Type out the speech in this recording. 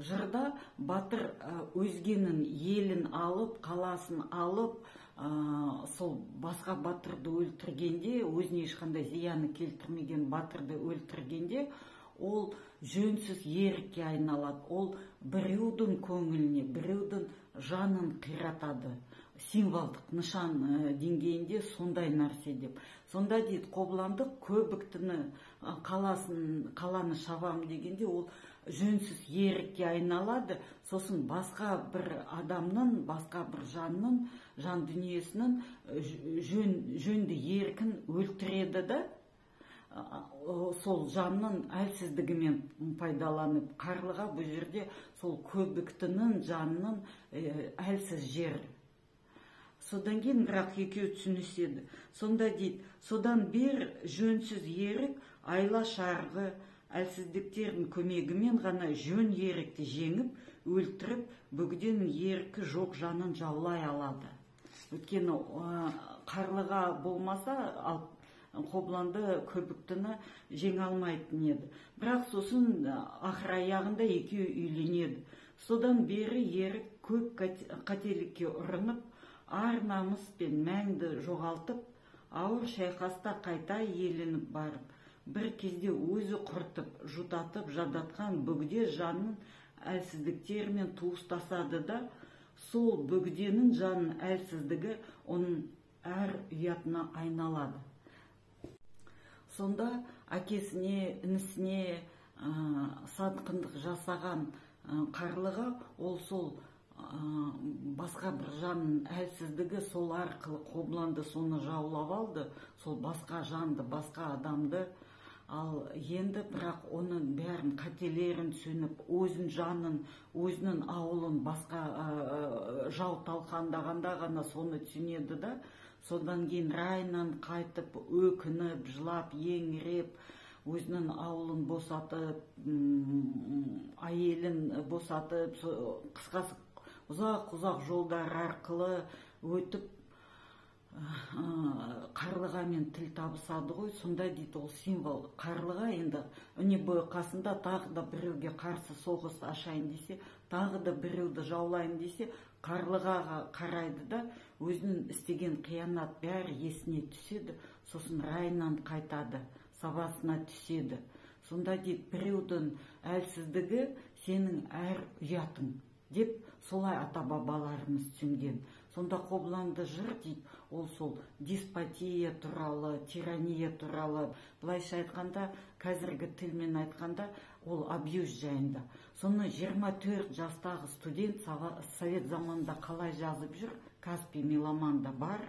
Жырда батыр өзгенің елін алып, қаласын алып, сол басқа батырды өлтіргенде, өзіне ешқандай зияны келтірмеген батырды өлтіргенде, ол жөнсіз ерікке айналады. Ол біреудің көңіліне, біреудің жанын қиратады. Символдық нышан деңгейінде сондай нәрсе деп. Сонда дейді, Қобыланды Көбіктіні қаласын, қаланы шабам дегенде, ол жөнсіз ерікке айналады. Сосын басқа бір адамның, басқа бір жанның, жан дүниесінің жөнді еркін өлтіреді да, сол жанның әлсіздігімен пайдаланып. Қарлыға бұл жерде сол Көбіктінің жанының әлсіз жері. Содан кейін бірақ екеуі түсініседі. Сонда дейді, содан бер жөнсіз ерік айла шарғы әлсіздіктердің көмегімен ғана жөн ерікті жеңіп, өлтіріп, бөгденің еркі жоқ жанын жаулай алады. Өйткені Қарлыға болмаса, ал Қобыланды Көбіктіні жеңе алмайтын еді. Бірақ сосын ақыр аяғында екеуі үйленеді. Содан бері ерік көп қателікке ұрынып, ар намыс пен мәнді жоғалтып, ауыр шайқаста қайта иеленіп барып, бір кезде өзі құртып, жұтатып, жадатқан бөгде жанның әлсіздіктерімен туыстасады да, сол бөгденің жанның әлсіздігі оның әр ұятына айналады. Сонда әкесіне, інісіне сатқындық жасаған Қарлыға ол сол басқа бір жанның әлсіздігі, сол арқылы Қобыланды соны жаулап алды, сол басқа жанды, басқа адамды. Ал енді бірақ оның бәрін қателерін түсініп, өзін жанын, өзінің ауылын басқа жау талқандағанда ғана соны түсінеді да. Содан кейін райынан қайтып, өкініп, жылап, еңіреп, өзінің ауылын босатып, әйелін босатып, қысқасы, ұзақ-ұзақ жолдар арқылы өтіп, Қарлығамен тіл табысады ғой. Сонда дейді, ол символ Қарлыға енді үне бойы қасында тағы да біреуге қарсы соғыс ашайын десе, тағы да біреуді жаулайын десе, Қарлығаға қарайды да, өзінің істеген қиянат бәрі есіне түседі, сосын райынан қайтады, сабасына түседі. Сонда дейді, біреудің әлсіздігі сенің әр ұятың деп, солай ата бабаларымыз түсінген. Сонда Қобыланды жыр дейді, ол сол деспотия туралы, тирания туралы, былайша айтқанда, қазіргі тілмен айтқанда, ол абьюз жайында. Соны 24 жастағы студент совет заманында қалай жазып жүр, Каспий меломанда бар.